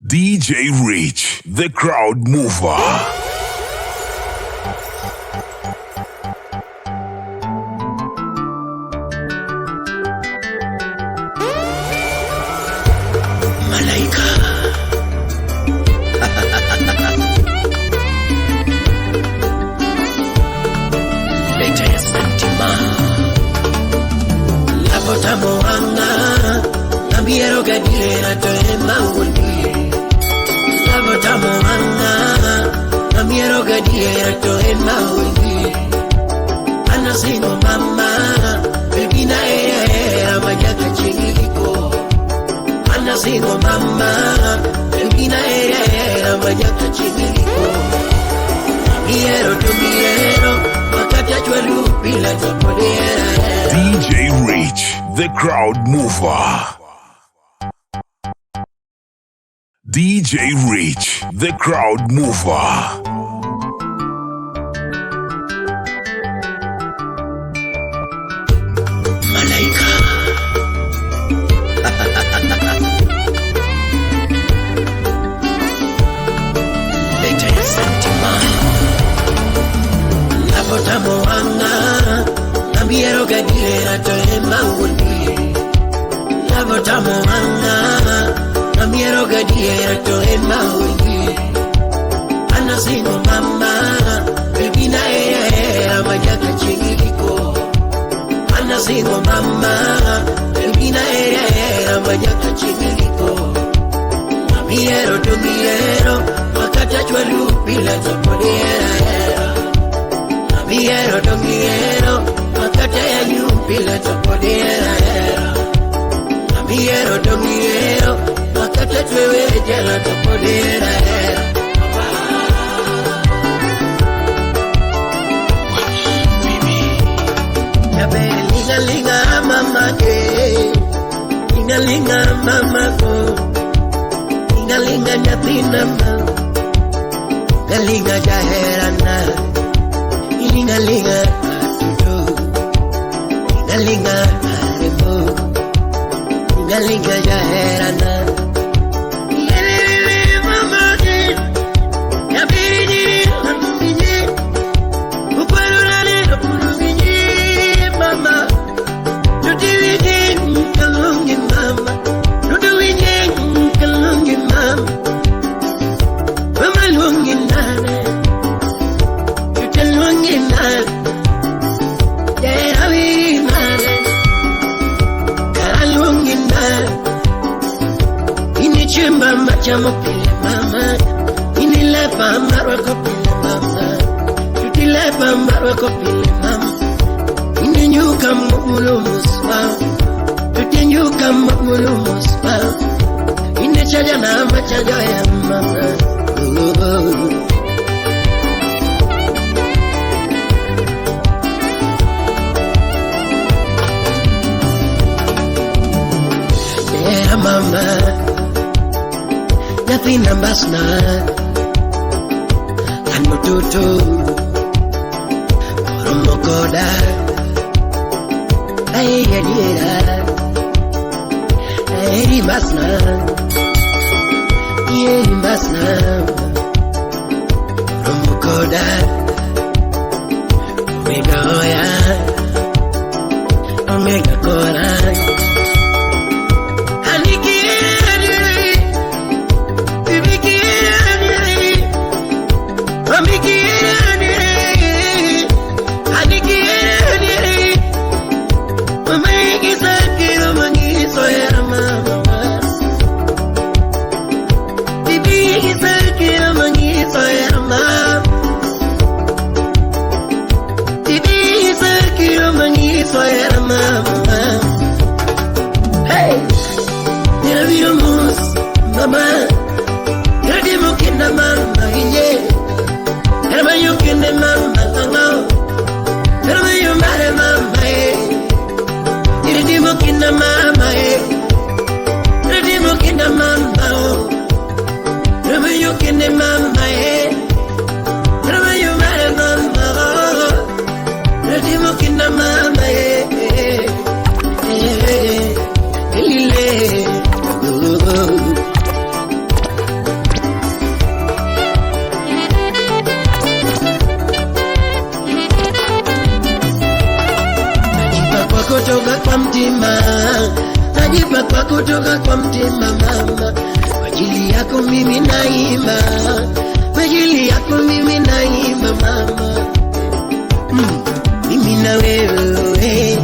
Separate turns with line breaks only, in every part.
DJ Rich, the crowd mover.
Malaika. Leta ya santima. Lapotamo wanga. Ambiero gadire toe maundi. Lapotamo wanga. Ambiero gadire toe maundi. Anasino mama. Baby na era majaka chigiko. Anasino mama. Baby na era majaka chigiko. Miero tu miero. Makata chwalu bila topodiera.
DJ Rich, the crowd mover. DJ Rich, the crowd mover.
Malaika. Leta ya santima. Lapotamo wanga. Ambiero gadire toe maundi. Lapotamo wanga. Ambiero gadire toe maundi. Anasino mama. Baby na era majaka chigiko. Anasino mama. Baby na era majaka chigiko. Miero tu miero. Makata chwalu bila topodiera. Miero tu miero. Makata ya nyumbila topodiera. Miero tu miero. Makata twewe jela topodiera. Yabe linga linga mama ke. Linga linga mama ko. Linga linga nyathina ma. Linga linga jaherana. Linga linga atudo. Linga linga aremo. Linga linga jaherana. Lelele mama ke. Yabiri jiri ambinye. Ukwarurale apurubinye mama. Tudiwinye kalungi mama. Tudiwinye kalungi mama. Mama lungi nane. Tutalungi nane. Jerawi nane. Kalungi nane. Inichimba machamo pile mama. Inilepa marwako pile mama. Tutilepa marwako pile mama. Ininyuka mulu muswa. Tutinyuka mulu muswa. Inichaja na machaja ya mama. Oh, oh. Yeah, mama. Nyathina mbasna. An mututu. Oromo koda. Ay, adiera. Ay, mbasna. Yeah, mbasna. Oromo koda. Omega oya. Omega kora. Kutoka kwa mtima mama, kwa ajili yako mimi naimba, kwa ajili yako mimi naimba mama. Mimi na wewe,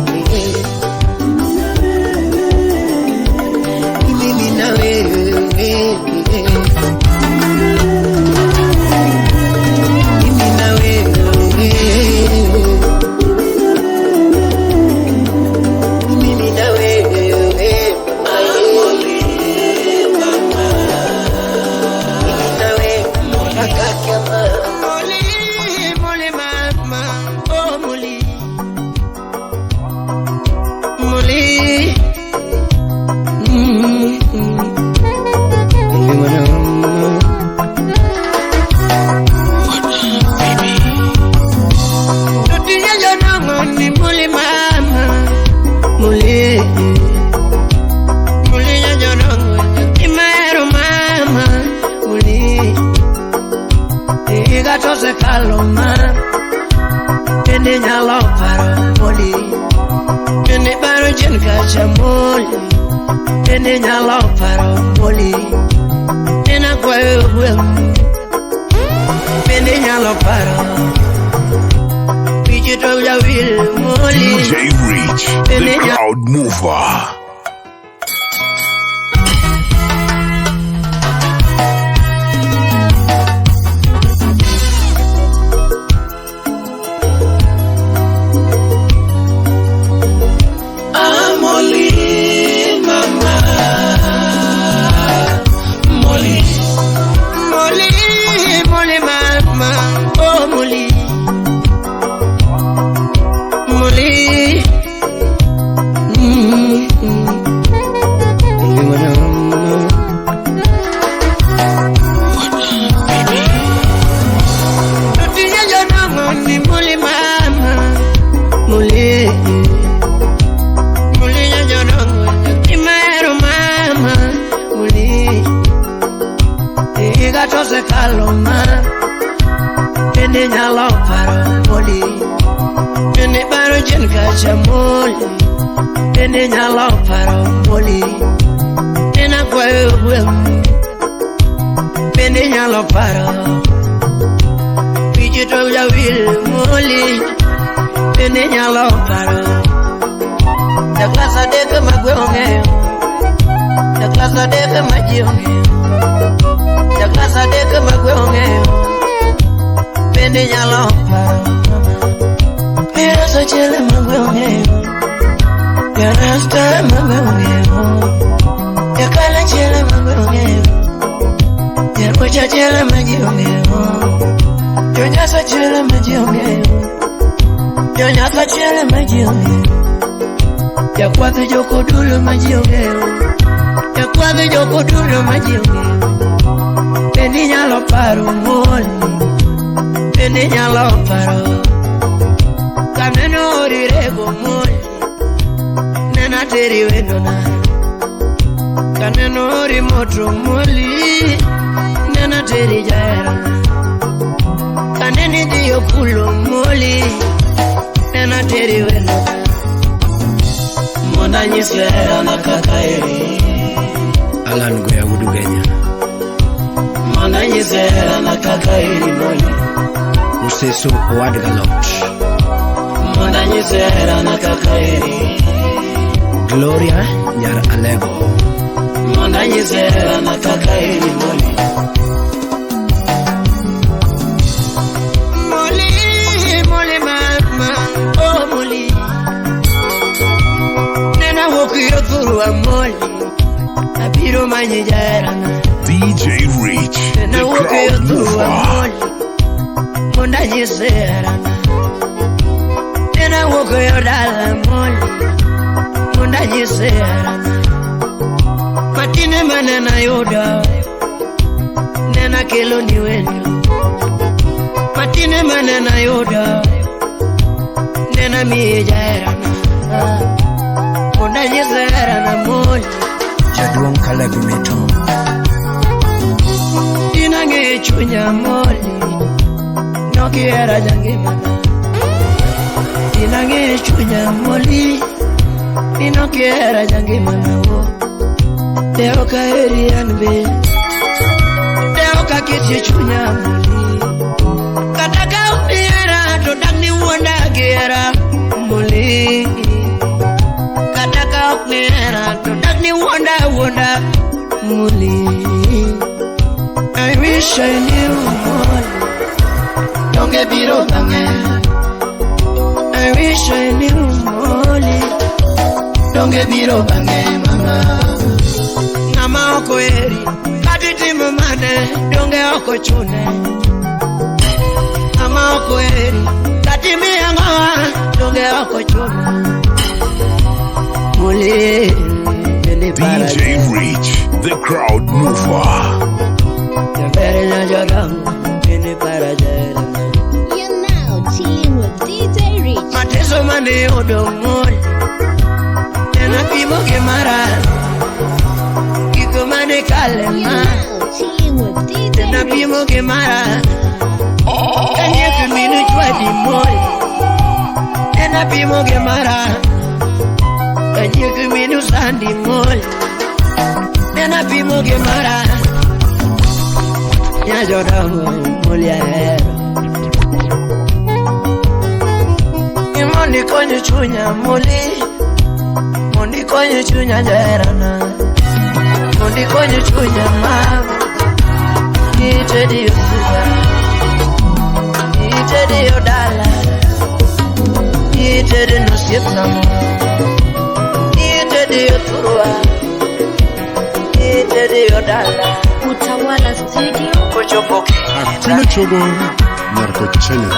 mimi na wewe, mimi na wewe, mimi na wewe, mimi na wewe, kaka. Moli, moli mama, oh moli, moli. Mm, mm. Mimi mwana. Tutia jonongo ni moli mama, moli. Moli ya jonongo, imero mama, moli. Igatose kaloma, bende nyalo paro moli. Bende baro jen kacha moli, bende nyalo paro moli. Nena kwayo gweng', bende nyalo paro. Digital jawil moli.
DJ Rich, the crowd mover.
Amoli mama, moli, moli, moli mama, oh moli, moli. Mm, mm. Mimi mwana. Tutia jonongo ni moli mama, moli. Muli ya jonongo, imero mama, muli. Igatose kaloma, bende nyalo paro moli. Bende baro jen kacha moli, bende nyalo paro moli. Nena kwayo gweng', bende nyalo paro. Bijito jawil moli, bende nyalo paro. Jaklasa deke magwe ong'eyo, jaklasa deke ma ji ong'eyo, jaklasa deke magwe ong'eyo, bende nyalo paro. Pirasa chele magwe ong'eyo, jarasta magwe ong'eyo, jakala chele magwe ong'eyo, jakocha chele ma ji ong'eyo, jonyasa chele ma ji ong'eyo, jonyasa chele ma ji ong'eyo. Jakwadh jokodulo ma ji ong'eyo, jakwadh jokodulo ma ji ong'eyo. Bende inyalo paro moli, bende inyalo paro. Kaneno orirego moli, nena teri wendona. Kaneno ori moto moli, nena teri jaherana. Kaneni dhiyo kulo moli, nena teri wendona. Mondo anyis herana kaka eri.
Alan Goya Wudu Kenya.
Mondo anyis herana kaka eri moli.
Museso Owad Galot.
Mondo anyis herana kaka eri.
Gloria Nyar Alego.
Mondo anyis herana kaka eri moli. Moli, moli mama, oh moli. Nena wuok yo thurwa moli, abiro manyi jaherana.
DJ Rich,
Nena
the
wuok yo
crowd
thurwa
mover.
moli, mondo anyis herana. Nena wuok yo dala moli, mondo anyis herana. Matine manena yudo, nena kelo ni wendo. Matine manena yudo, nena miyi jaherana. Mondo anyis herana moli.
Jaduong' Caleb Mito.
In ang'e chunya moli, nokihera jangimana. In ang'e chunya moli, inokihera jangimana wo. Deo ka heri an be. Deo ka ketie chunya moli. Kata ka ok ihera to dak ni wuonda gi hera moli. Kata ka ok nihera to dak ni wuonda wuonda moli. I wish I knew more. Donge biro bang'e. I wish I knew Molly. Donge biro bang'e mama. Ng'ama ok oheri kata itimo mane donge ok ochune. Ng'ama ok oheri kata imiye ang'owa donge ok ochune. Molly, bende
DJ Rich, the crowd mover.
Jaber nyajodongo bende para jahera.
You're now chilling with DJ Rich.
Mateso mane yudo mol En apimo gi mara. Gigo mane kale
You're
ma
now chilling with DJ
En
Rich.
apimo gi mara. Kanyieko minu chwadi mol En apimo gi mara. Kanyieko minu sandi mol En apimo gi mara. Nyajodongo mol ahero. Mondi konyo chunya moli. Mondi konyo chunya jaherana. Mondi konyo chunya mama. Itedi osuga. Itedi odala. Itedi nosiepna mo. Itedi othurwa. Itedi odala.
Utawala Studio.
Kochopo
Akuna chogo nyarko channel.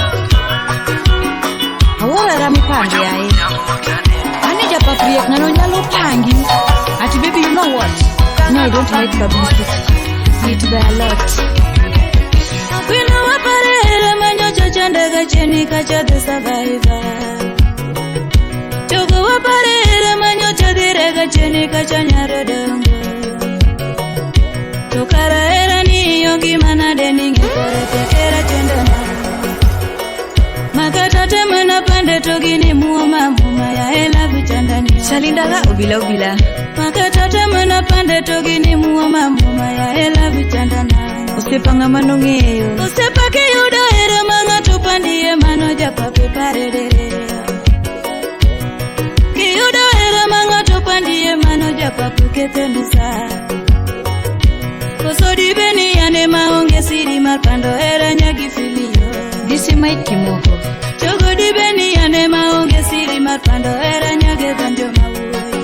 Awuorora mipango yaye. Ane japak riek ng'ano nyalo pangi. Ati baby, you know what? Me, I don't like publicity. It by a lot.
Kwino waparere manyocha chandega cheni kacha the survivor. Chogo waparere manyocha direga cheni kacha nyarodongo. To kara era ni yogi manade ninge kore tekera chendona. Makata temana pande togini muoma muma ya hela vichandani.
Shalindaga ubila ubila.
Makata temana pande togini muoma muma ya hela vichandana.
Osiepa ng'ama nong'eyo.
Osiepa kiyudo hera ma ng'ato pandie mano japape parerere. Kiyudo hera ma ng'ato pandie mano japape kethoni sa. Koso dibeni ane maonge siri mar pando hera nyagi filio.
Disi mait kimoko.
Chogo dibeni ane maonge siri mar pando hera nyage banjo mawuoyi.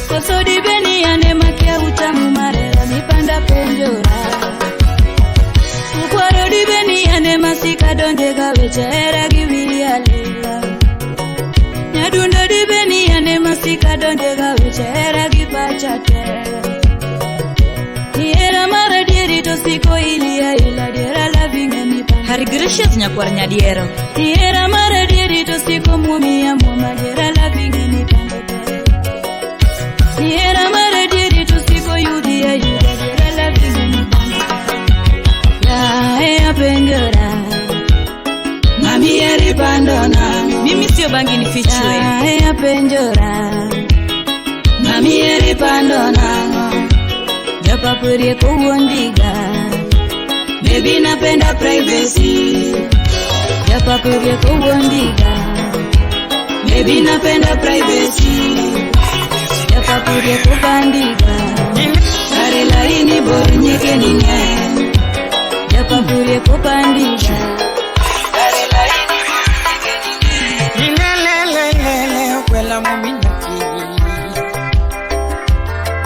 Koso dibeni ane makia utamu mar hera mipanda penjora. Ukwaro dibeni ane masika donje ga weche hera gi wiri alela. Nyadundo dibeni ane masika donje ga weche hera gi pacha te. Ni hera mar adieri to siko ilia ila diera lavinge mi panda.
Harigrishas nyakwar nyadiero.
Ni hera mar adieri to siko muomi amuoma diera lavinge mi panda te. Ni hera mar adieri to siko yudhi ayudha diera lavinge mi panda te. Yae apenjora. Mami eri pandona.
Mimi sio bangi nifichwe.
Yae apenjora. Mami eri pandona. Japapurie kuondiga. Baby napenda privacy. Japapurie kuondiga. Baby napenda privacy. Japapurie kubandiga. Kare laini bor nyeke nine. Japapurie kubandiga. Kare laini bor nyeke nine.
Lelelelele kwela mominaki.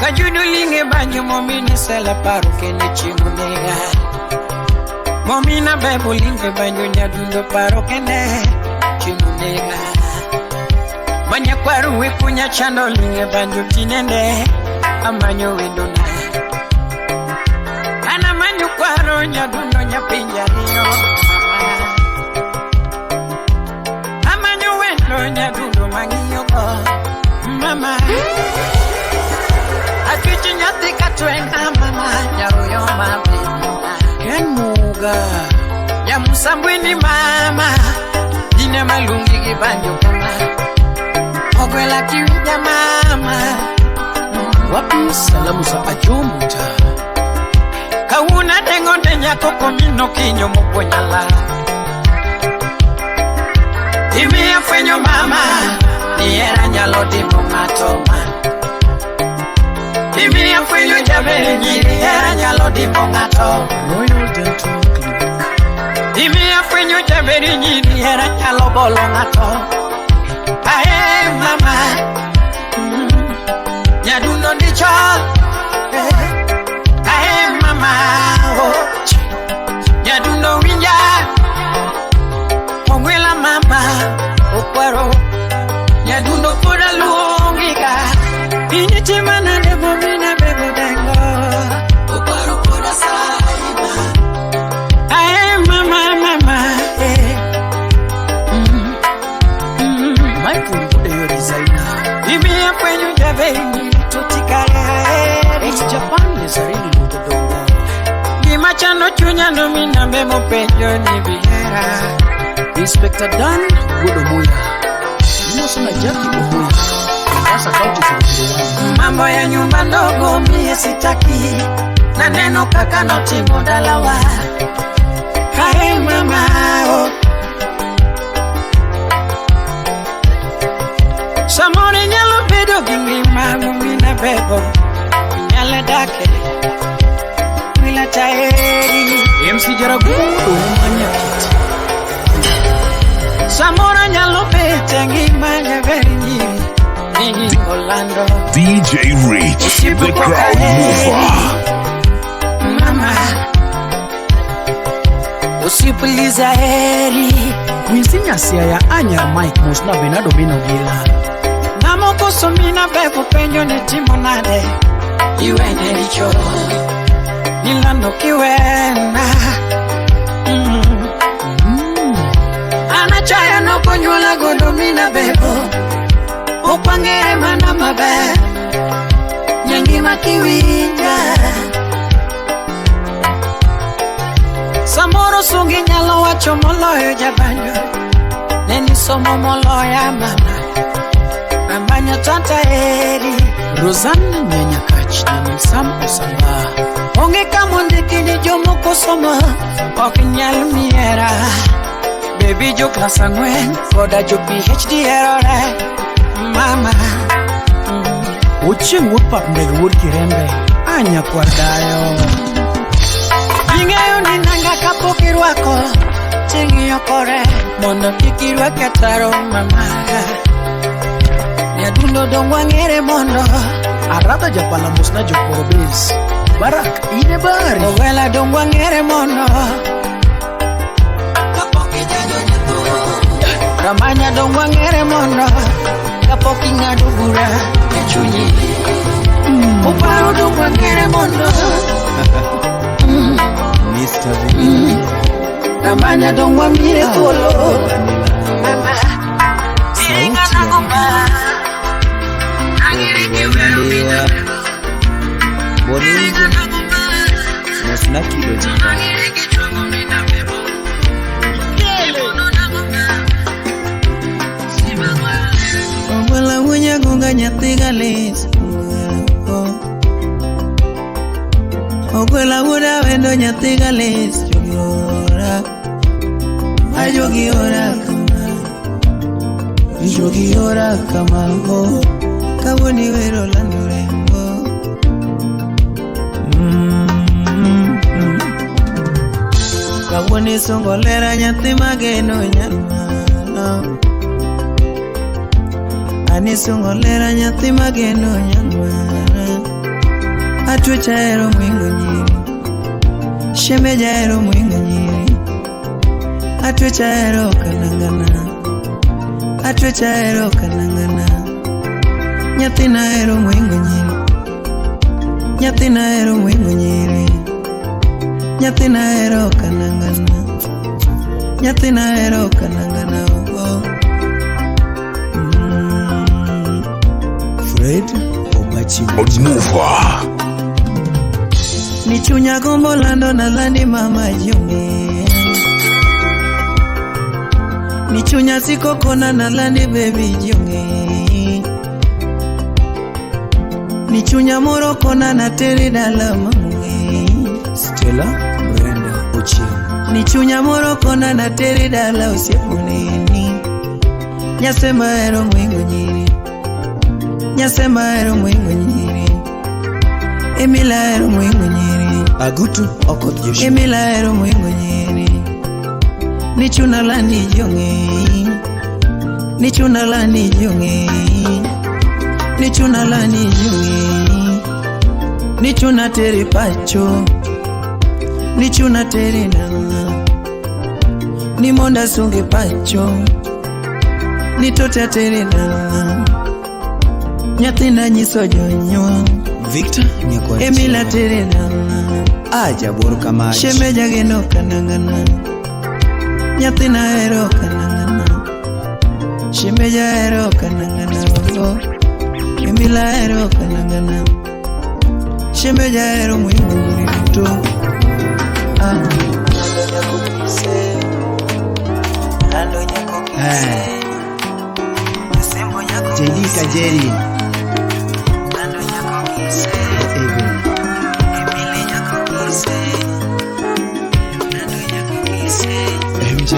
Kajudulinge banjo momini sela paro kene chimunega. Momina bebulinge banjo nyadundo paro kene chimunega. Manya kwaru wikunya chando linge banjo tinende amanyo wendona. Ana manyo kwaro nyadundo nyapinja riyo. Amanyo wendo nyadundo mangiyoko mama. Atuchi nyathi katwenga mama nyaruyo mabina. Ken muga nyamusambwini mama dine malungi gi banjo kama. Ogwela kiwinja mama.
Wapi salamu za Ajombuta?
Kawuono adengo ne nyako komino kinyo mopuonjala. Imiya fwenyo mama, ni hera nyalo timo ng'ato ma. Imiya fwenyo jaber nyiri, hera nyalo timo ng'ato.
Royal Dental Clinic.
Imiya fwenyo jaber nyiri, hera nyalo bolo ng'ato. Ae mama, nyadundo ndicho. Ae mama, oh, nyadundo winja. Ongwela mama, okwaro. Nyadundo pod aluongiga. Initima nade momina bebo dengo. Okwaro pod asaima. Ae mama, mama, eh.
Michael Budeyo designer.
Imiya fwenyo jaber totikare aeri.
Ex Japan Lezarini Lutodongo.
Gima chando chunya no minambe mopenjo ni bihera.
Inspector Dan Wuod Omuya. Imoso na Jackie Omuya. Mombasa County 001.
Mambo ya nyumba ndogo mie sitaki, na neno kaka notimo dalawa. Kae mama oh. Samoro inyalo bedo gi ngima momina bebo, inyalo dake wila taeri.
MC Jaragudo Manyakiti.
Samoro anyalo bet e ngima jaber nyiri ni Orlando.
DJ Rich, the crowd mover.
Mama, usipuliza heri.
Quincy Nyasia ya Anya Mike Mosna Bernardo Bino Gila.
Ng'ama okoso mina bebo penjo ni timo nade, iwene richo nilando kiwena. Anachaya nokonyuola godo mina bebo, okwang'ere mana maber, nyangima kiwinja. Samoro sungi nyalo wacho moloyo jabanjo, ne ni somo moloya mama, mamanyo tata eri.
Rosanne Nyanyakach Nyamin Sam Osamba.
Onge kamondiki ni jomoko somo ok nyal miera. Baby jo klas ang'wen koda jo PhD erore mama.
Ochieng' wuod pap ndege wuod Kirembe. Anya kwar dayo.
Ing'eyo ni nanga kapok irwako ting'iyo kore mondo kik irwak ataro mama. Nyadundo dong wang'ere mondo
Aradha Japala Mosna Jokorobes. Barak ine bari.
Owela dong wang'ere mondo Ramanya dong wang'ere mondo kapok ing'ado bura e chunyi. Uparo dong wang'ere mondo
Mr. Vanilla.
Ramanya dong wamire thuolo.
Vanilla.
Mama,
Sauti ya Vanilla. Boninja. Mosna Kido Japan.
Ogwela wunya gunga nyathi galit. Ogwela wuoda wendo nyathi galit. Jogi ora, ajogi ora kama, jogi ora kama oh. Kawuono wero lando rembo. Kawuono isungo lera nyathi mageno nyamalo. Anisungo lera nyathi mageno nyamalo. Atwecha ero mwingo nyiri, shemeja ero mwingo nyiri. Atwecha ero kanangana, atwecha ero kanangana. Nyathina ero mwingo nyiri, nyathina ero mwingo nyiri. Nyathina ero kanangana, nyathina ero kanangana oh.
Fred Obachi.
Crowd mover.
Ni chunya gombo lando nadhani mama jiongee. Ni chunya siko kona nadhani baby jiongee. Ni chunya moro kona natere dala mamwe.
Stella Brenda Ochieng.
Ni chunya moro kona natere dala osieponeni. Nyasema ero mwingo nyiri. Nyasema ero mwingo nyiri. Emila ero mwingo nyiri.
Agutu Okoth Joshua.
Emila ero mwingo nyiri. Ni chuna lani jonge. Ni chuna lani jonge. Ni chuna lani jonge. Ni chuna tere pacho. Ni chuna tere nanga. Ni monda sunge pacho. Ni tote tere nanga. Nyathina nyiso jonyuol.
Victor Nyakwar.
Emila tere nanga.
Aja bor kamach.
Shemeja geno kanangana. Nyathina ero kanangana. Shemeja ero kanangana. Oh. Emila ero kanangana. Shemeja ero muhimu to. Ah.
JD Kajeri. MJ.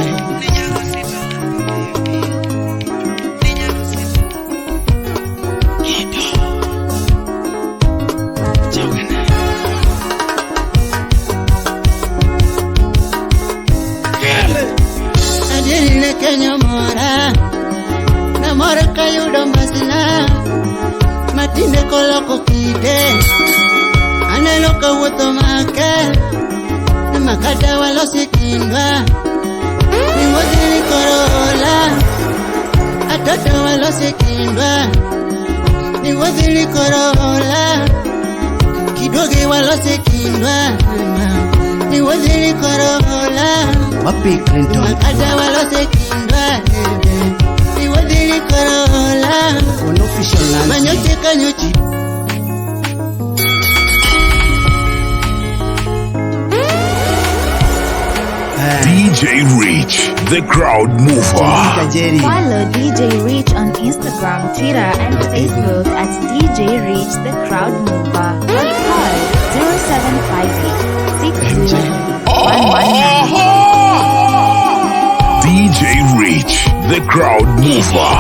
Adieri ne Kenya mora, namor kayudo masina, matinde koloko kite, aneno kawuotho make, makata walosi kindwa, ni korola, atoto walosi kindwa, ni korola, kidoge walosi kindwa, ni korola.
Wapi Clinton?
Makata walose kindwa, ni korola.
Unofficial Nancy.
Manyoche kanyochi.
DJ Rich, the crowd mover.
Kajeri.
Follow DJ Rich on Instagram, Twitter, and Facebook at DJ Rich the Crowd Mover. Or call 0758 621 119.
DJ Rich, the crowd mover.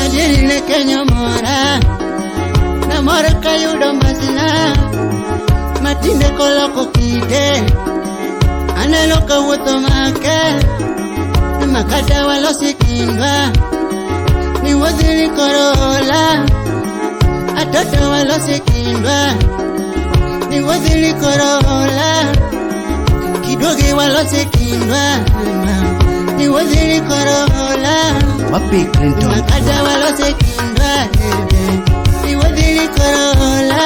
Adieri ne Kenya mora, namor kayudo masina, matinde koloko kite, aneno kawuotho make, makata walosi kindwa, ni wuodhi korola, atoto walosi kindwa, ni wuodhi korola, kidoge walosi kindwa, ni wuodhi korola.
Wapi Clinton?
Makata walose kindwa, ni wuodhi korola.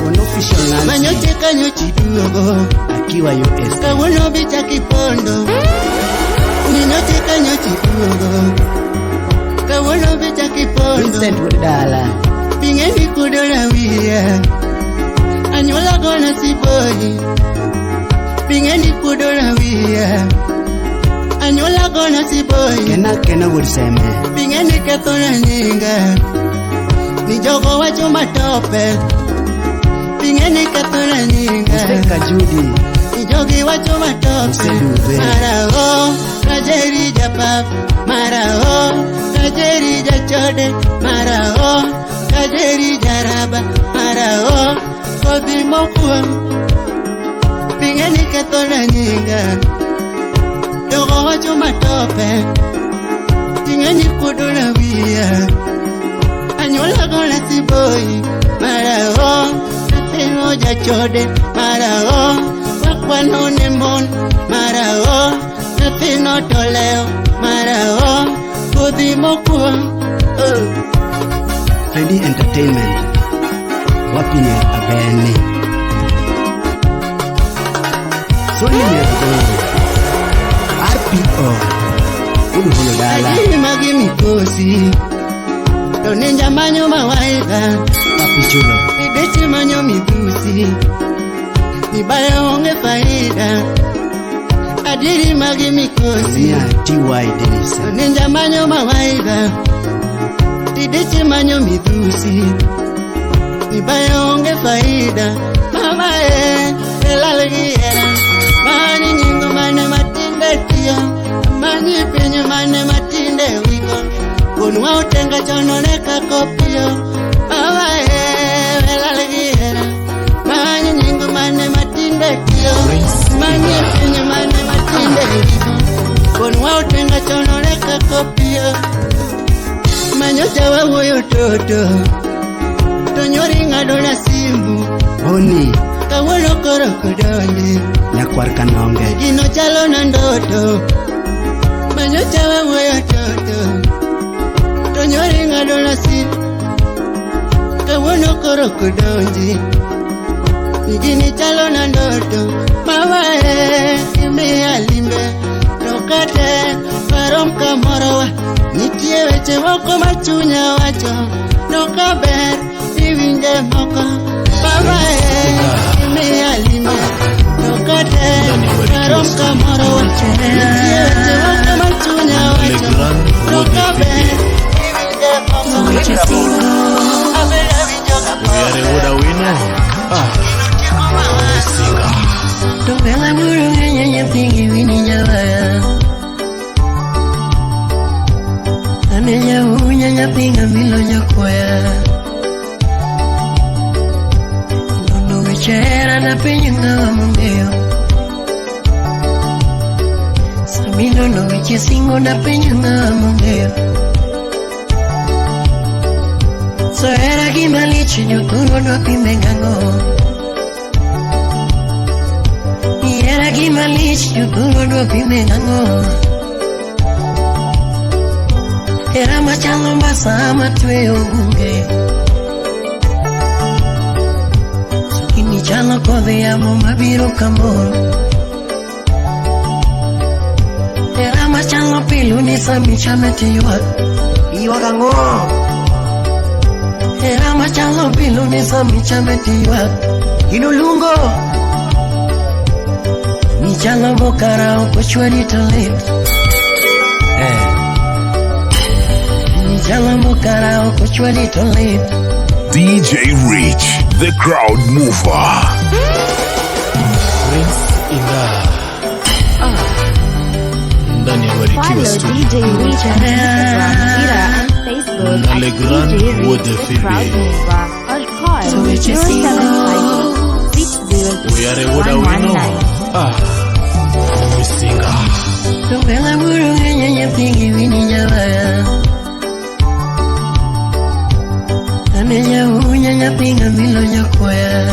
Unofficial Nancy.
Manyoche kanyochi duogo,
Akiwa US.
kawuono bicha kipondo, ninyoche kanyochi duogo, kawuono bicha kipondo.
Vincent Wodala.
Pingeni kudola wiya, anyuola gona siboi. Pingeni kudola wiya, anyuola gona siboi.
Kena Kena Wudseme.
Pingeni kethona nyinga, ni jogo wacho matope. Pingeni kethona nyinga.
Seka Judy.
Jogi wacho matope.
Usedube.
Marao, Kajeri japap. Marao, Kajeri jachode. Marao, Kajeri jaraba. Marao, kodhi mokuo. Pingeni kethona nyinga. Jogo wacho matope. Tingeni kudona wiya. Anyuola gona siboi. Marao, nyathino jachode. Marao, wakwano ne mon. Marao, nyathino to leo. Marao, kodhi mokuo. Oh.
Freddy Entertainment. Wapi ni Abeni. Sony Nyeragoro. RPO. Udu Holo Dala.
Ajiri magi mikosi. To ninja manyo mawaidha.
Papi Chulo.
Midechi manyo midhusi. Mibaya onge faida. Adiri magi mikosi.
Salimia TY Dennis.
Ninja manyo mawaidha. Tidichi manyo midhusi. Ibaya onge faida. Mama e, elalgiera. Mani nyingo mane matinde tiyo. Mani pinyo mane matinde wiko. Kunwa utenga chonone kakopio. Mama e, elalgiera. Mani nyingo mane matinde tiyo. Mani pinyo mane matinde wiko. Kunwa utenga chonone kakopio. Manyocha wawuoyo toto. Tonyori ng'ado na simu.
Boni
Kawuono koro kodonje.
Nyakwar Kanonge.
Gino chalo na ndoto. Manyocha wawuoyo toto. Tonyori ng'ado na simu. Kawuono koro kodonje. Gini chalo na ndoto. Mama e, imiya limbe. To kate warom kamoro wa. Nitie weche moko ma chunya wacho. To kaber iwinje moko. Mama e, imiya limbe. To kate warom kamoro wa. Nitie weche moko ma chunya wacho. To kaber iwinje moko.
Oyare wuoda wino. Ah. Singa.
Tongela muru nyenye pingi wini nyawaya. Anenya unyanya pinga milo nyakwaya. Nono wechera na pinyi ngawa mungeo. Samino no weche singo na pinyi ngawa mungeo. Soera gimalichi nyukuru no pimengango. Era gimalichi nyukuru no pimengango. Era machalo mbasa matwe ogunge. Sukini chalo kodhi yamo mabiro kamoro. Era machalo pilu ni sami chame tiywak. Ywak ang'o? Era machalo pilu ni sami chame tiywak. Inolungo. Nichalo bokara ok ochwadi to lit. Nichalo bokara ok ochwadi to lit.
DJ Rich, the crowd mover.
Prince Inga. Ndani ya Barikiwa
Follow
Studio.
DJ Rich on Instagram, Twitter, and Facebook
Na
at
Le Grand
DJ Rich
Roi de
the
Fibi.
Crowd Mover or call
So weche singo.
0758
Oyare wuoda wino.
602
Ah. Singa.
Tongela muru nyenye pingi wini nyawaya. Anenya unyanya pinga milo nyakwaya.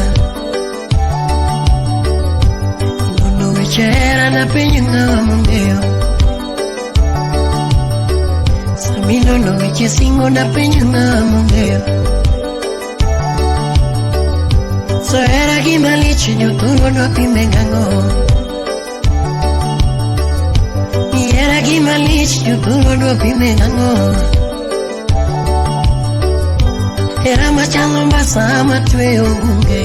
Nono wechera na pinyi ngawa mungeo. Samino no weche singo na pinyi ngawa mungeo. Soera gimalichi nyukuru no pimengango. Era gimalichi nyukuru no pimengango. Era machalo mbasa matwe ogunge.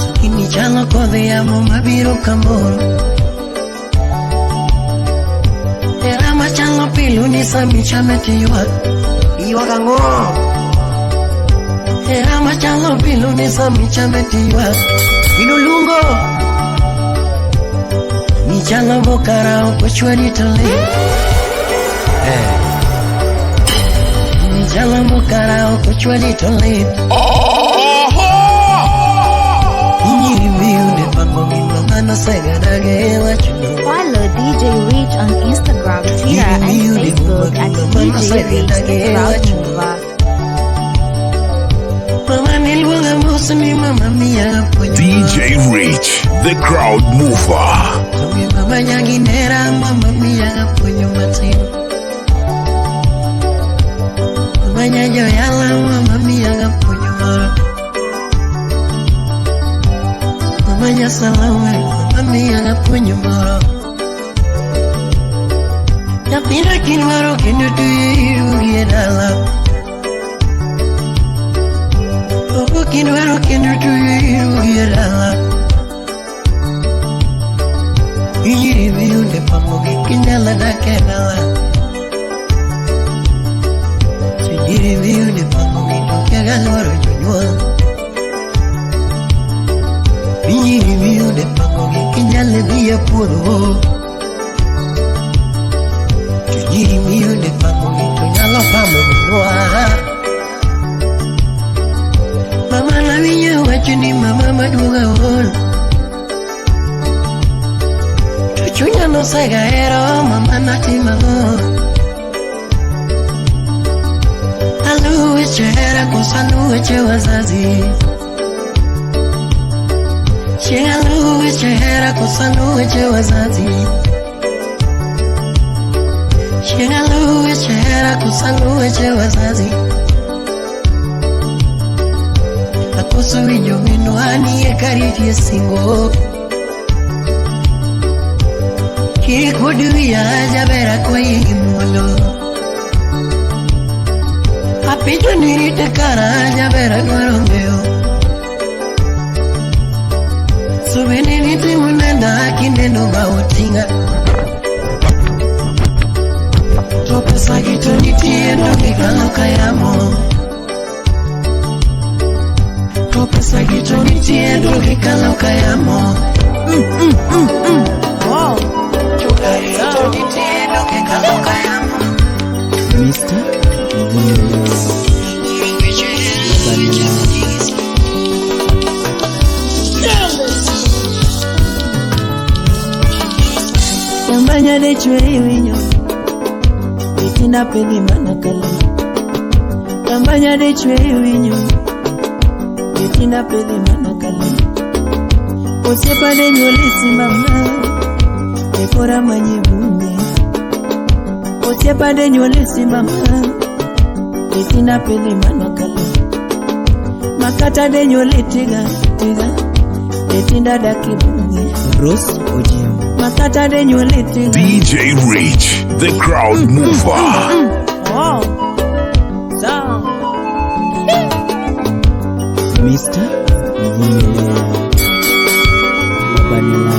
Sukini chalo kodhi yamo mabiro kamoro. Era machalo pilu ni sami chame tiywak. Ywak ang'o? Era machalo pilu ni sami chame tiywak. Inolungo. Nichalo bokara ok ochwadi to lit. Nichalo bokara ok ochwadi to lit. Inyiri miune pango gima mano segadage wachono.
Follow DJ Rich on Instagram, Twitter, and Facebook at DJ Rich the Crowd Mover.
Mama niluonga mos ni mama miya puonjo.
DJ Rich, the crowd mover.
Onge mama nyanginera mama miya puonjo matin. Mama nyanjo yala mama miya puonjo moro. Mama nyasalawe mama miya puonjo moro. Nyathina kinwaro kendo tuye e dala. Ogo kinwaro kendo tuye e dala. Inyiri miyude pango gi kinyala dak e dala. To nyiri miyude pango gi to kia ga luoro jonyuol. Inyiri miyude pango gi kinyal dhi e puodho. To nyiri miyude pango gi to nyalo pamo minwa. Mama nawinjo wacho ni mama maduong' aol. To chunya nosega hero mama natimo ang'o? Aluw weche hera koso aluw weche wazazi? Chieng' aluw weche hera koso aluw weche wazazi? Chieng' aluw weche hera koso aluw weche wazazi? Akoso winjo minwa nie kariti e singo. Kik wuod wiya jaber akwayi gi muolo. Apenjo ni rite kara jaber adwaro ng'eyo. So bende nitimo nenda kineno ma oting'a. To pesa gi to nitie to gikalo ka yamo. To pesa gi to nitie to gikalo ka yamo.
Wow.
To gari to nitie to gikalo ka yamo.
Mr. Vumilia Vanilla.
Tambanya de chwe winyo Itinda pedhi mana kale. Tambanya de chwe winyo Itinda pedhi mana kale. Osiepa de nyuoli simama Ekora manye bunge. Osiepa de nyuoli simama Itinda pedhi mana kale. Makata de nyuoli tiga tiga Itinda daki bunge.
Rose Ojiambo.
Makata de nyuoli tiga.
DJ Rich, the crowd mover.
Wow. Sawa.
Mr. Vumilia Vanilla.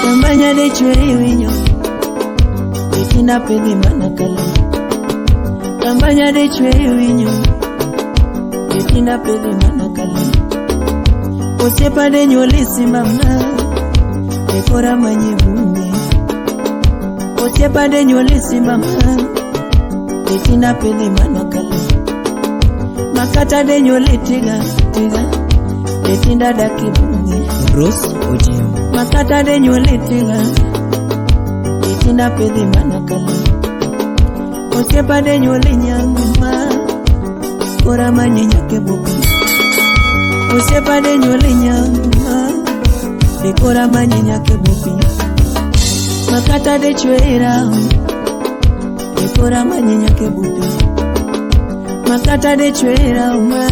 Tambanya de chwe winyo Itinda pedhi mana kale. Tambanya de chwe winyo Itinda pedhi mana kale. Osiepa de nyuoli simama Ekora manye bunge. Osiepa de nyuoli simama Itinda pedhi mana kale. Makata de nyuoli tiga tiga Itinda daki bunge.
Rose Ojiambo.
Makata de nyuoli tiga Itinda pedhi mana kale. Osiepa de nyuoli nyang'uma Kora manye nyake buku. Osiepa de nyuoli nyang'uma De kora manye nyake buku. Makata de chwera De kora manye nyake buku. Makata de chwera uma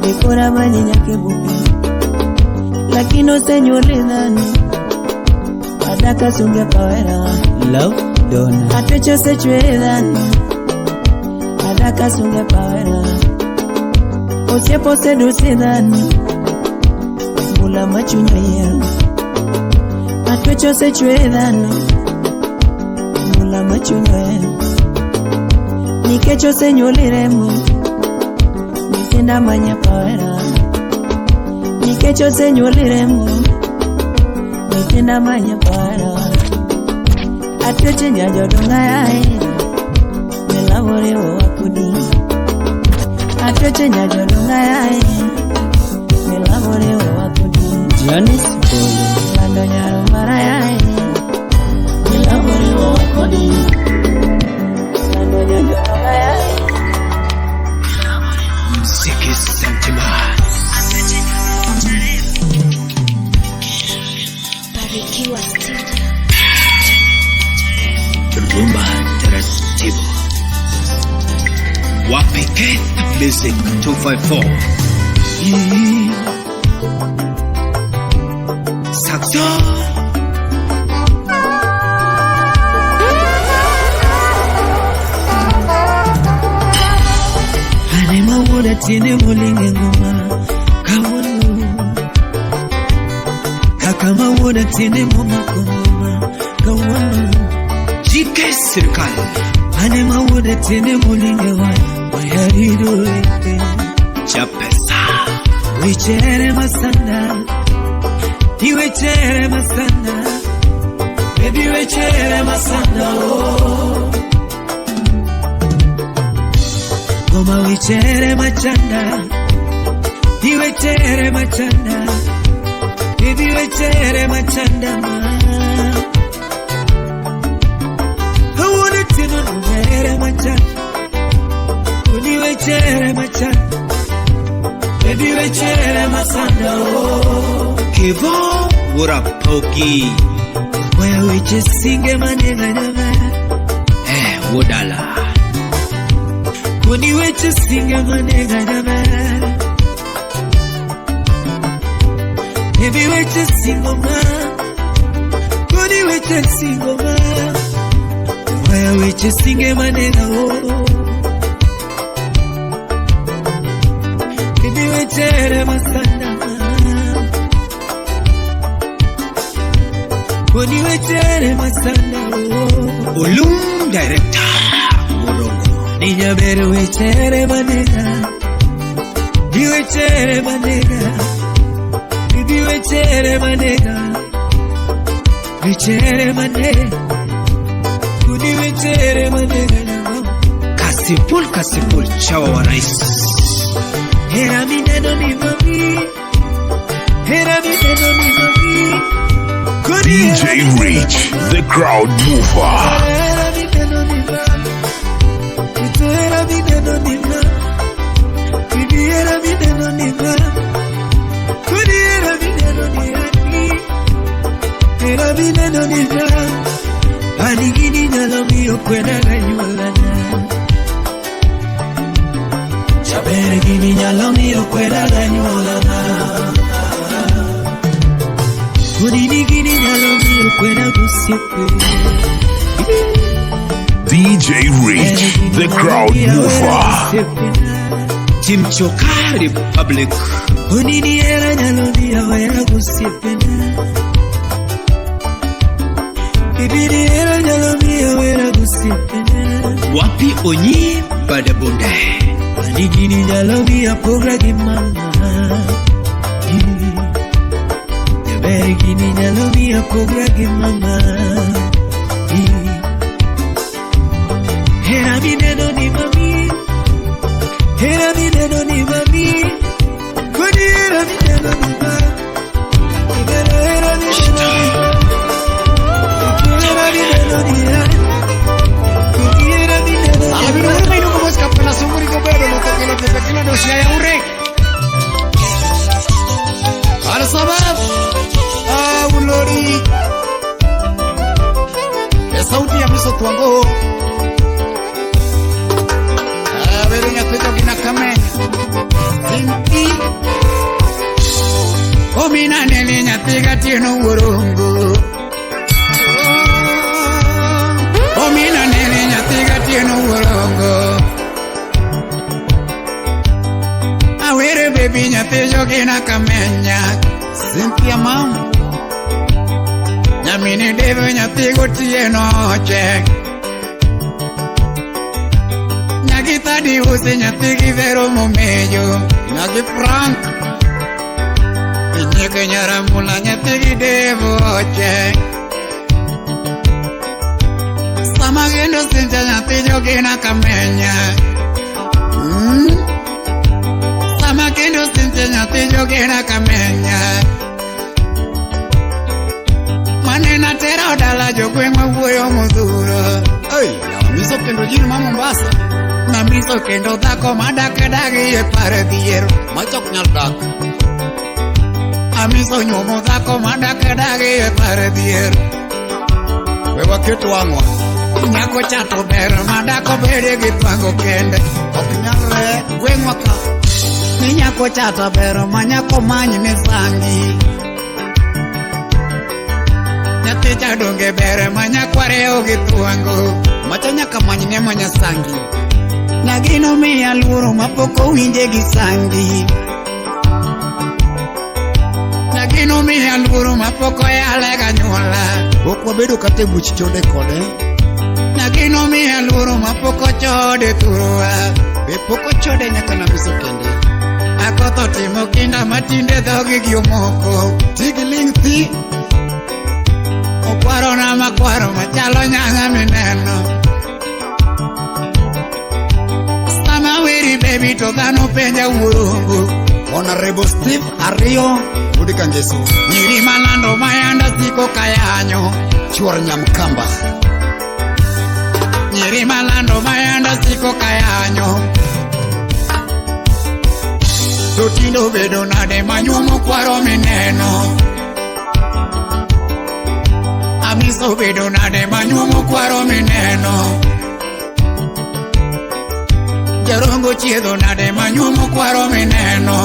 De kora manye nyake buku. Lakini osenyuoli dhano Adaka sunge pawera.
Love Donna.
Atwecho osechwe dhano Adaka sunge pawera. Osiepo osedusi dhano Mula machunyo yiero. Atwecho osechwe dhano Mula machunyo yiero. Nikech osenyuoli remo Nyithinda manye pawera. Nikech osenyuoli remo Nyithinda manye pawera. Atweche nyajodonga yae Melawore wakudi. Atweche nyajodonga yae Melawore wakudi.
Janice Bolo.
Lando nyaro mara yae Melawore wakudi. Lando nyajodonga yae.
Mziki Sentima.
Barikiwa Studio.
Rumba Taratibu. Wapike Music 254. Saxo.
Ane mawuoyo mawuoda tiende moling' e ngoma kawuono. Kaka mawuoda tiende momako ngoma kawuono.
GK Sirkal.
Ane mawuoda tiende moling' e wang' wayarido
Chapesa.
Wechere masana, iwechere masana, baby wechere masana oh. Goma wechere machanda, iwechere machanda, baby wechere machanda ma. Awuone tino no machanda, uni wechere machanda. Baby wechere masanda oh.
Kevo Wurapogi.
Waya weche singe manega nyama.
Wodala.
Kuni weche singe manega nyama. Baby weche singo ma. Kuni weche singo ma. Waya weche singe manega oh. Baby wechere masanda. Kuni wechere masanda oh.
Olum Director. Morongo.
Ninya beru wechere manega. Di wechere manega. Bibi wechere manega. Wechere manega. Kuni wechere manega.
Kasipul Kasipul chawa wa rais.
Hera mineno ni mami. Hera mineno ni mami. Kuni
DJ Rich, the crowd mover.
Hera mineno ni mami. Ito hera mineno ni mami. Bibi hera mineno ni mami. Kuni hera mineno ni ani. Hera mineno ni mami. Ani gini nyalo miyo kwena ga nyuolana. Jaber gini nyalo miyo kwena ga nyuolana. Kuni gini nyalo miyo kwena gosiepe.
DJ Rich, the crowd mover.
Team Choka Republic.
Onini era nyalo miyo wera gosiepena. Bibiri era nyalo miyo wera gosiepena.
Wapi Onyi Badabonde.
Ani gini nyalo miyo pogra gi mama. Jaber gini nyalo miyo pogra gi mama. Hera mineno ni mami. Hera mineno ni mami. Kuni hera mineno ni mami. Hera mineno ni mami. Hera mineno ni mami. Kuni hera mineno ni mami.
Sauti ya miso tuango. Awere nyathejo gina kamenya. Sinti. Omina nene nyathi gatieno wuorongo. Omina nene nyathi gatieno wuorongo. Awere baby nyathi jogina kamenya. Cynthia mama. Nyamini deve nyathi gotieno chek. Nyagi tadi usi nyathi givero momejo. Nyagi Frank. Inyeke nyaramula nyathi gidevo chek. Sama gendo sinja nyathi jogina kamenya. Sama kendo sinja nyathi jogina kamenya. Manena tera dala jogweng'wa wuoyo modhuro. Ei, miso kendo jin ma Mombasa. Namiso kendo dhako madak dagi e par dhier machok nyal dak. Amiso nyuomo dhako madak dagi e par dhier. We waket wang'wa. Nyako cha to ber madak obede gi twango kende. Ok nyalre gweng'wa ka. Ni nyako cha to ber ma nyako many ne sangi. Nyathi cha donge ber ma nyakware ogi twango. Macha nyaka many ne manyasangi. Nyagino miya luoro mapok owinje gi sangi. Nyagino miya luoro mapok oyale ganyuola.
Pok wabedo kata e buch chode kode.
Nyagino miya luoro mapok ochode thuruwa.
Be pok ochode nyaka namiso kende.
Akotho timo kinda matinde dhogi gi omoko.
Tigi ling' thi.
Okwarona makwaro machalo nyanga mineno. Sama weri baby to dhano penja wuorungu.
Honorable Steve Ariyo Wuod Kangeso.
Nyiri malando mayanda siko kayanyo.
Chuor Nyamkamba.
Nyiri malando mayanda siko kayanyo. To tindo bedo nade manyuomo kwaro mineno. Amiso bedo nade manyuomo kwaro mineno. Jarongo chiedho nade manyuomo kwaro mineno.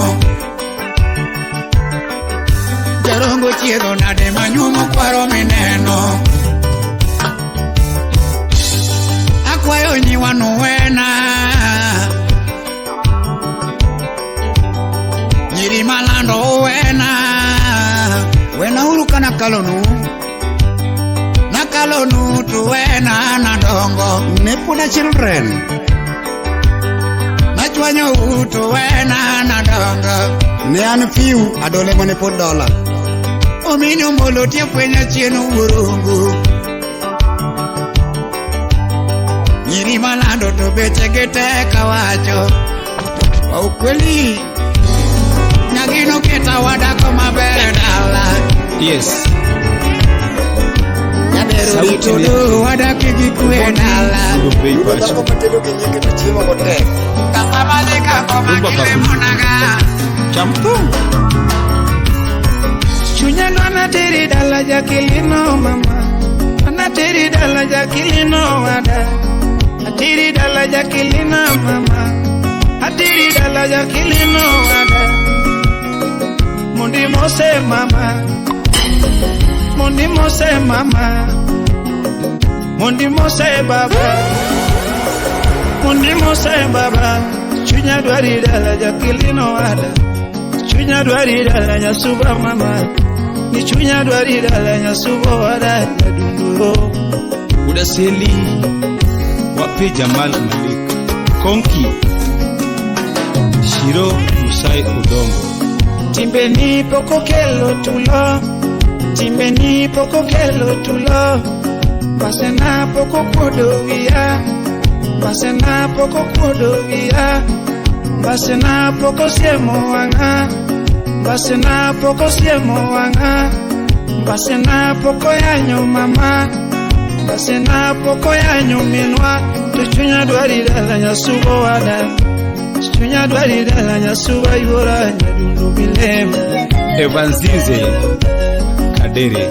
Jarongo chiedho nade manyuomo kwaro mineno. Akwayo nyiwa nuwena. Nyiri malando uwena.
Wena uru kana kalonu.
Nakalonu tuwena nadongo.
Ne poda children.
Nachwanyo utu wena nadongo.
Ne an fiu adole mane pod dola.
Ominyo molo tie fwenya chien wuorungu. Nyiri malando to beche gi tek awacho. Kwa ukweli Nyagino keta wadako maber e dala.
Yes.
Nyabero
Sauti
rito
ni
do wadak gi kwe e dala.
Yudo bei
Yudo
pacho.
dhako matedo gi nyinge to chiemo gotek.
Kasama dhi ka koma
Rumba
gilemonaga.
Cham thum.
Chunya dwana teri dala jakilino mama. Ana teri dala jakilino wada. Ateri dala jakilino mama. Ateri dala jakilino wada. Mundi mose mama. Mundi mose mama. Mundi mose baba. Mundi mose baba. Chunya dwari dala jakilino wada. Chunya dwari dala nyasuba mama. Ni chunya dwari dala nyasuba wada nyadunduro.
Udaseli. Wapi Jamal Malik. Konki. Shiro Musai Odongo.
Timbeni poko kelo tulo. Timbeni poko kelo tulo. Basena poko kuodo wiya. Basena poko kuodo wiya. Basena poko siemo wang'a. Basena poko siemo wang'a. Basena poko yanyo mama. Basena poko yanyo minwa. To chunya dwari dala nyasubo wada. Chunya dwari dala nyasuba yuora nyadundu bilem.
Evanzize Kadere.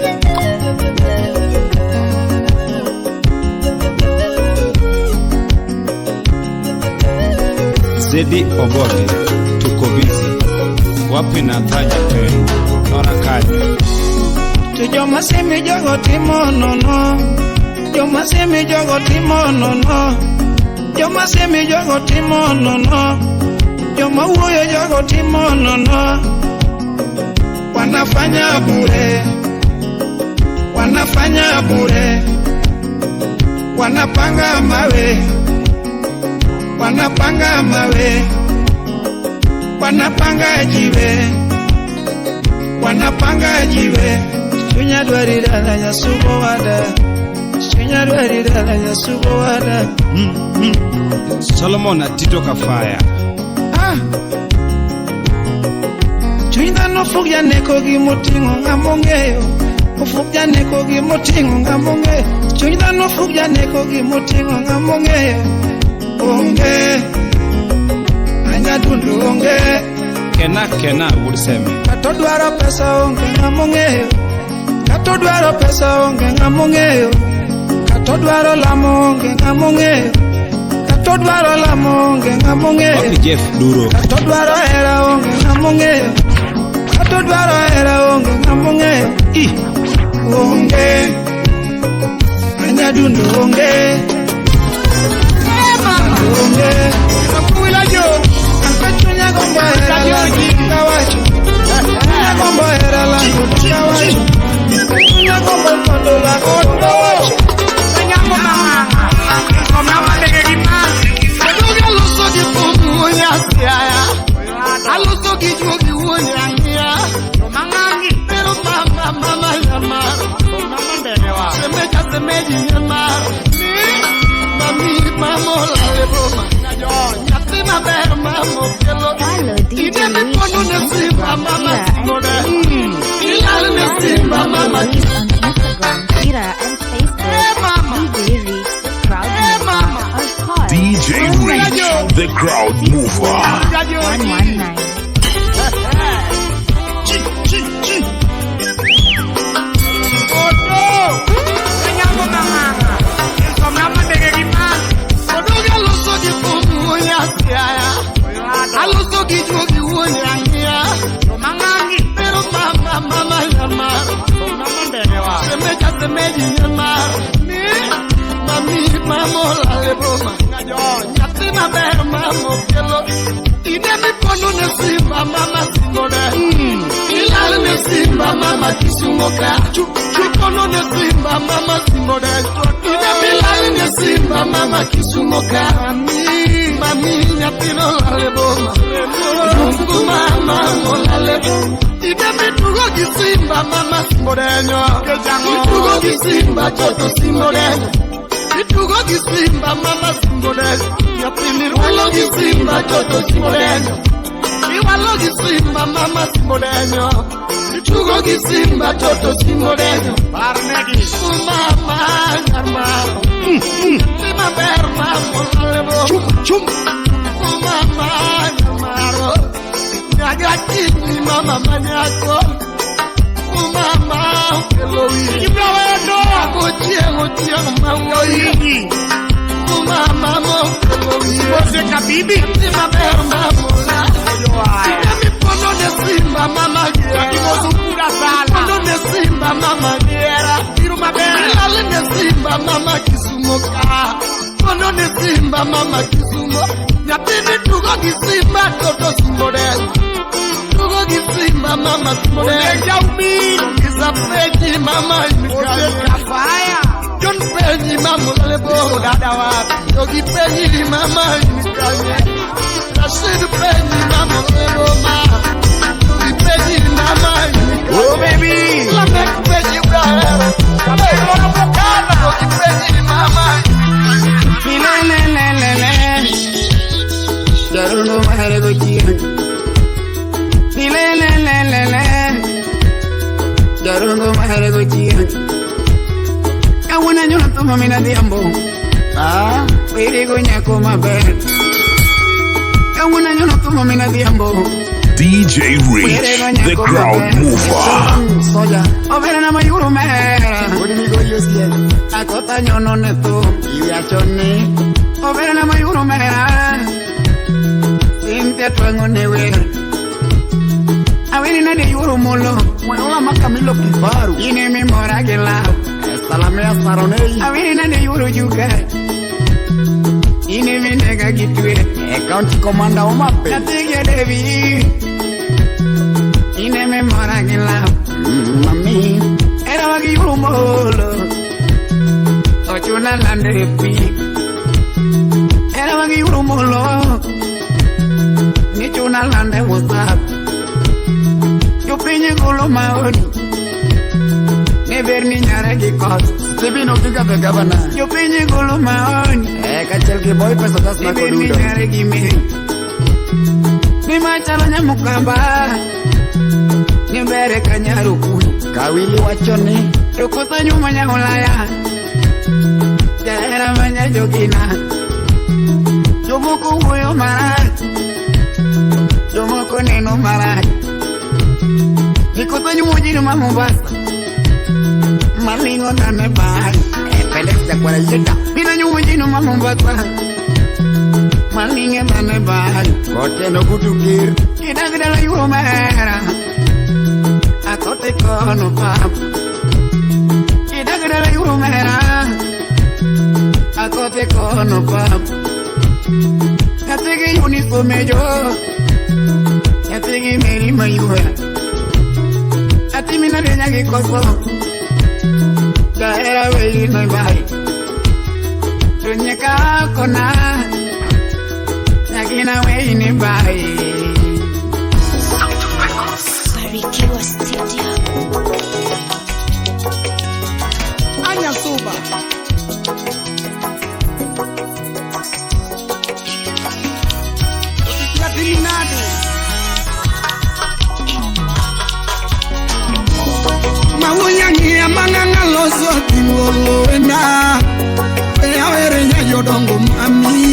Zedi Obote. Tuko busy. Wapi Nathanya Pen. Nora Kanya.
To joma simi jogo timo nono. Joma simi jogo timo nono. Joma simi jogo timo nono. Joma wuoyo jogo timo nono. Wanafanya bure. Wanafanya bure. Wanapanga mawe. Wanapanga mawe. Wanapanga jiwe. Wanapanga jiwe. Chunya dwari dala nyasubo wada. Chunya dwari dala nyasubo wada.
Solomon Atito Kafaya.
Ah. Chuny dhano fuk janeko gimoting'o ng'ama ong'eyo. Ofuk janeko gimoting'o ng'ama ong'eyo. Chuny dhano fuk janeko gimoting'o ng'ama ong'eyo. Onge. Anyadundo onge.
Kena Kena Wuod Seme.
Kata odwaro pesa onge ng'ama ong'eyo. Kata odwaro pesa onge ng'ama ong'eyo. Kata odwaro lamo onge ng'ama ong'eyo. Kata odwaro lamo onge ng'ama ong'eyo.
Wapi Jeff Duro.
Kata odwaro hera onge ng'ama ong'eyo. Kata odwaro hera onge ng'ama ong'eyo. I onge. Anyadundo onge. Onge. Apuila yo, ankachunya gombo hera la kawacho. Chunya gombo hera la kawacho. Chunya gombo kondo la kawacho. Nyamo mama, mama de gima. Aduga luso gi pumu ya siaya. Aluso gi jugi wunya ngia. Mangangi pero mama mama yama. Mama benewa. Semeja semeji yama. Mami mamo la leboma. Nyathi maber mamo kelo.
Follow DJ
Ine
Rich
mipono
on
ne simba
Instagram,
mama
Twitter, and
simone.
Facebook.
Ilal ne simba mama.
Rich on Instagram, Twitter, and Facebook at DJ Rich the Crowd Mover or call
DJ Rich, the crowd mover.
119.
Odoga loso gi pumu ya siaya. Aloso gi juogi wuonya ngia. Pero mama mama yama. Semeja semeji yama. Mami mamo la leboma. Nyathi maber mamo kelo. Ine mipono ne simba mama simone. Ilal ne simba mama Kisumo ka. Mipono ne simba mama simone. Ine milal ne simba mama Kisumo ka. Mami, mami nyathi no lale boma. Mungu mama molale. Ine mitugo gi simba mama simodenyo. Mitugo gi simba toto simodenyo. Itugo gi simba mama simodenyo. Nyathini walo gi simba toto simodenyo. Iwalo gi simba mama simodenyo. Itugo gi simba toto simodenyo. Barnegi. Mama nyarmaro. Simba ber mama lebo. Chum chum. Mama nyarmaro. Nyagakini mama manyako. Mama kelo wi. Ochieng ochieng mawuoyi. Mama mo kelo wi. Bibi. Simba ber mama la. Ine mipono ne simba mama giera. Mipono ne simba mama giera. Ilale ne simba mama Kisumo ka. Pono ne simba mama Kisumo. Nyathini tugo gi simba toto simode. Tugo gi simba mama simode. Isa peji mama imikale. John peji mama lebo. Yogi peji mama imikale. Rashid peji mama lebo ma. Yogi peji mama imikale.
Oh baby.
Lamek peji brahero. Yogi peji mama
imikale. Jarundo mahare gochien. Le le le le le. Jarundo mahare gochien. Kawuono anyuolo thum min adhiambo. Ah, werigo nyako maber. Kawuono anyuolo thum min adhiambo.
DJ Rich, the crowd mover.
Soja, obera na mayuro mera. Akota nyono ne thum. Obera na mayuro mera. Cynthia twango ne wer. Aweri nade yuro molo.
Mwenola makamilo kifaru.
Ine mimora gi law.
Salamea saronei.
Aweri nade yuro juka. Ine minega gi twe.
County Commander Omape.
Nyathi Devi. Ine mimora gi law.
Mami.
Era wagi yuro molo. Ochuna lande pi. Era wagi yuro molo. Nichuna lande WhatsApp. Jopiny golo maoni. Ne ber ni nyare gi koth.
Stephen Okiga the governor.
Jopiny golo maoni.
Kachiel gi boy pesa tas
Ne ber ni
makodundo.
nyare gi meri. Ni machalo nyamukamba. Ni bere ka nyarukuno.
Kawili wacho ni
To kosa nyuma nya Ulaya. Jahera manya jogina. Jomoko wuoyo marach. Jomoko neno marach. Nikosa nyumo jino ma Mombasa. Malingo nane bahari.
Felix Jakwara Yeda.
Bina nyumo jino ma Mombasa. Malinge nane bahari.
Otieno Gutu Kir.
Kidagdala yuro mera. Akote kono pap. Kidagdala yuro mera. Akote kono pap.
Nyathigi Eunice Omejo. Nyathigi Mary Mayuya. Nyathi minade nyagi koso. Jahera weyi no bai. Tunyeka kona. Nyagina weyi ni bai.
Barikiwa Studio.
Anya Suba. Mawunya manganga loso tingolo ena. Awere nyayodongo mami.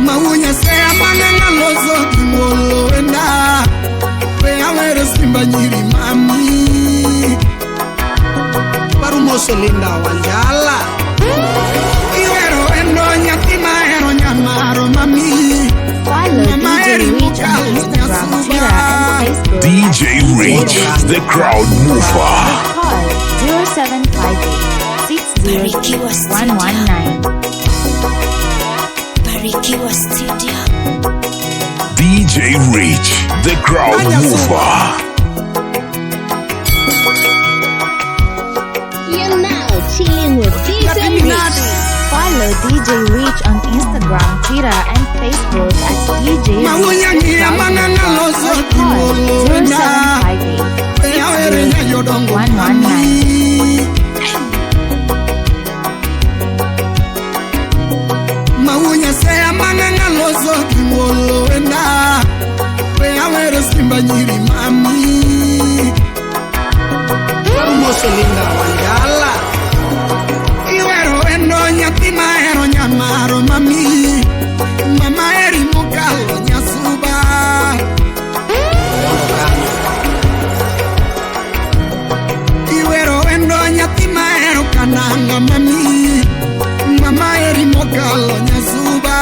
Mawunya se manganga loso tingolo ena. Awere simba nyiri mami. Parumoso Linda Wanjala. Iwero endo nyathi mahero nyamaro mami.
Follow DJ Rich on Instagram, Twitter, and Facebook.
DJ Rich, the crowd mover.
Call 0758 606 119.
Barikiwa Studio.
DJ Rich, the crowd mover.
You're now chilling with DJ Rich.
Follow DJ Rich on Instagram, Twitter, and Facebook at DJ Rich. Call 0758 606 119.
Mawunya se manganga loso kimolo ena. Awere simba nyiri mami. Parumoso Linda Wanjala. Iwero endo nyathi mahero nyamaro mami. Mama eri mokalo nyasuba. Iwero endo nyathi mahero kananga mami. Mama eri mokalo nyasuba.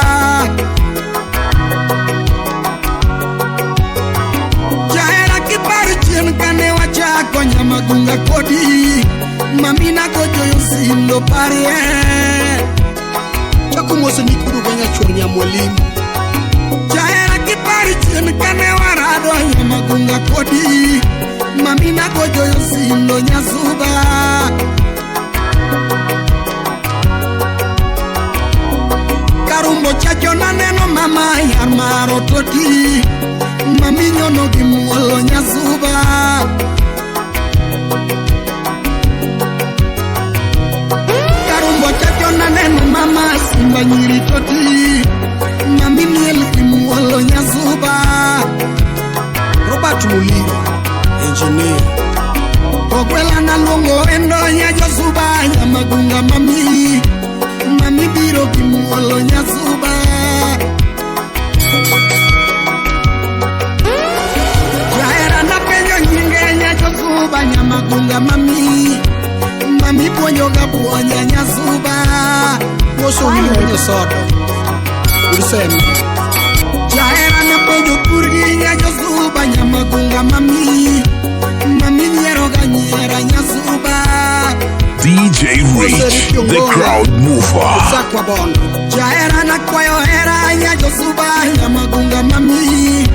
Jahera kiparo chien kane wachako nyamagunga kodi. Mami nagojoyo sindo parie. Chakumoso nikuru ganya chuor nyamwalimu. Jahera kiparo chien kane warado nyamagunga kodi. Mami nagojoyo sindo nyasuba. Karumbo chacho naneno mama yar maro toti. Mami nyono gi muolo nyasuba. Karumbo chacho naneno mama simba nyiri toti. Mami miel gi muolo nyasuba. Robert Muliro, engineer. Ogwela naluongo endo nyajosuba nyamagunga mami. Mami biro gi muolo nyasuba. Jahera napenjo nyinge nyajosuba nyamagunga mami. Mami puonjoga puonja nyasuba. Moso winyo sodo. Ursem. Jahera napenjo purgi nyajosuba nyamagunga mami. Mami nyieroga nyiera nyasuba.
DJ Rich, the crowd mover.
Jahera nakwayo hera nyajosuba nyamagunga mami.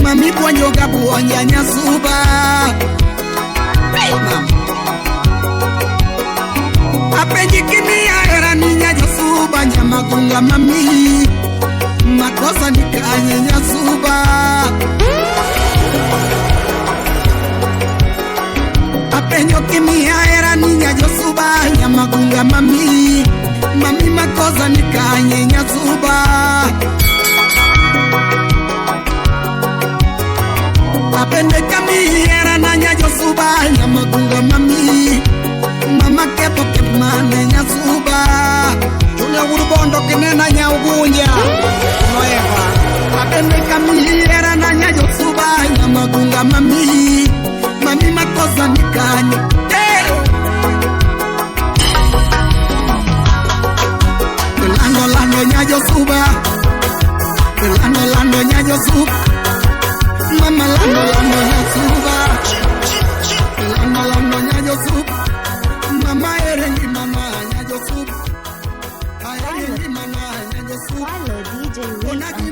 Mami puonjoga puonja nyasuba. Apenji kimiya hera ni nyajosuba nyamagunga mami. Makosa ni kanye nyasuba. Apenyo kimiya hera ni nyajosuba nyamagunga mami. Mami makosa ni kanye nyasuba. Apende kamiera na nyajosuba nyamagunga mami. Mama kepo kepmane nyasuba. Julia Urubondo kinena nyaugunja. Noeva. Apende kamiera na nyajosuba nyamagunga mami. Mami makosa ni kanye. Lando lando nyajosuba. Lando lando nyajosuba. Mama lando lando nyasuba. Lando lando nyajosuba. Mama erengi mama.
Follow DJ Rich on